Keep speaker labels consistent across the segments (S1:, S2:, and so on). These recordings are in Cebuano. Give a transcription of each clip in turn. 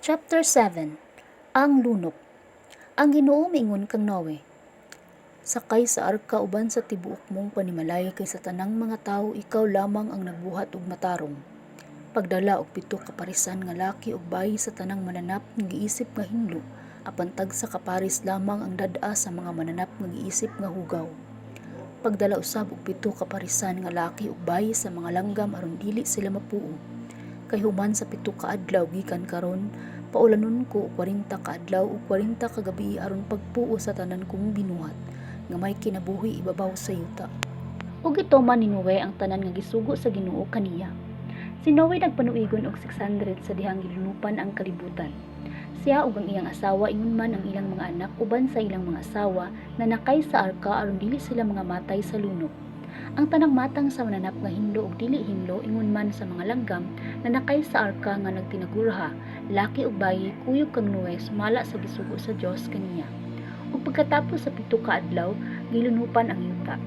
S1: Chapter 7. Ang Lunop. Ang Ginoo miingon kang Noe, "Sakay sa arka uban sa tibuok mong panimalay kay sa tanang mga tawo ikaw lamang ang nagbuhat og matarong. Pagdala og pito ka parisan nga laki ug bayi sa tanang mananap nga giisip nga hinlo, apan tagsa ka paris lamang ang dad-a sa mga mananap nga giisip nga hugaw. Pagdala usab og pito ka parisan nga laki ug bayi sa mga langgam aron dili sila mapuo. Kay human sa 7 ka adlaw gikan karon, paulanon ko og 40 ka adlaw ug 40 ka gabii aron pagpuo sa tanan kong binuhat nga may kinabuhi ibabaw sa yuta." Ug gituman ni Noe ang tanan nga gisugo sa Ginoo kaniya. Si Noe nagpanuigon og 600 sa dihang gilunupan ang kalibutan. Siya ug ang iyang asawa ingon man ang ilang mga anak uban sa ilang mga asawa nanakay sa arka aron dili sila mangamatay sa lunop. Ang tanang matang sa mananap nga hinlo ug dili hinlo ingon man sa mga langgam nanakay sa arka nga nagtinagurha, laki ug bayi, kuyog kang Noe sumala sa gisugo sa Dios kaniya. Ug pagkatapos sa 7 ka adlaw, gilunupan ang yuta.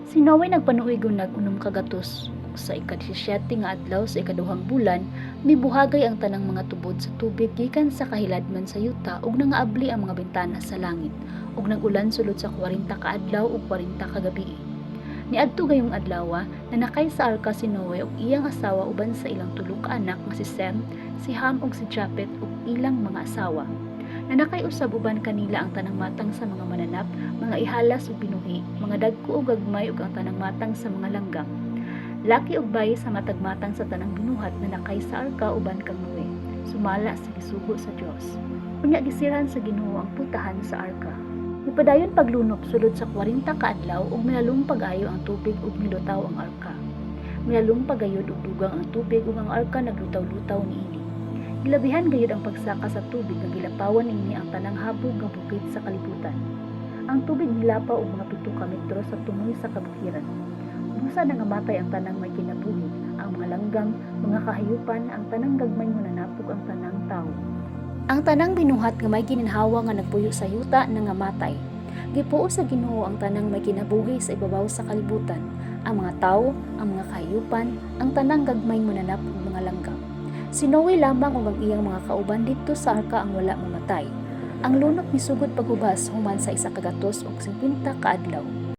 S1: Si Noe nagpanuigon nag 900, ug sa ika-17 nga adlaw sa ikaduhang bulan, mibuhagay ang tanang mga tubod sa tubig gikan sa kahiladman sa yuta ug nangaabli ang mga bintana sa langit, ug nag-ulan sulod sa 40 ka adlaw ug 40 ka gabii. Niadto gayong adlawa, nanakay sa arka si Noe ug iyang asawa uban sa ilang tulo ka anak nga si Sem, si Ham ug si Japet ug ilang mga asawa. Nanakay usab uban kanila ang tanang matang sa mga mananap, mga ihalas ug binuhi, mga dagko ug gagmay ug ang tanang matang sa mga langgam. Laki ug bayi sa matag matang sa tanang binuhat nanakay sa arka uban kang Noe, sumala sa gisugo sa Dios. Unya gisirhan sa Ginoo ang pultahan sa arka. Mipadayon paglunop sulod sa 40 ka adlaw ug milalom pag-ayo ang tubig ug milutaw ang arka. Milalom pagayod og dugang ang tubig ug ang arka naglutaw-lutaw niini. Gilabihan gayud ang pagsaka sa tubig nga gilapawan niini ang tanang habog nga bukid sa kalibutan. Ang tubig nilapaw og mga 7 ka metro sa tumoy sa kabukiran. Busa nangamatay ang tanang may kinabuhi, ang mga langgam, mga kahayupan, ang tanang gagmay nga mananap ug ang tanang tawo. Ang tanang binuhat nga may gininhawa nga nagpuyo sa yuta nangamatay. Gipuo sa Ginoo ang tanang may kinabuhi sa ibabaw sa kalibutan, ang mga tawo, ang mga kahayupan, ang tanang gagmay mananap ug mga langgam. Si Noe lamang ug ang iyang mga kauban didto sa arka ang wala mamatay. Ang lunop misugod paghubas human sa 150 ka adlaw.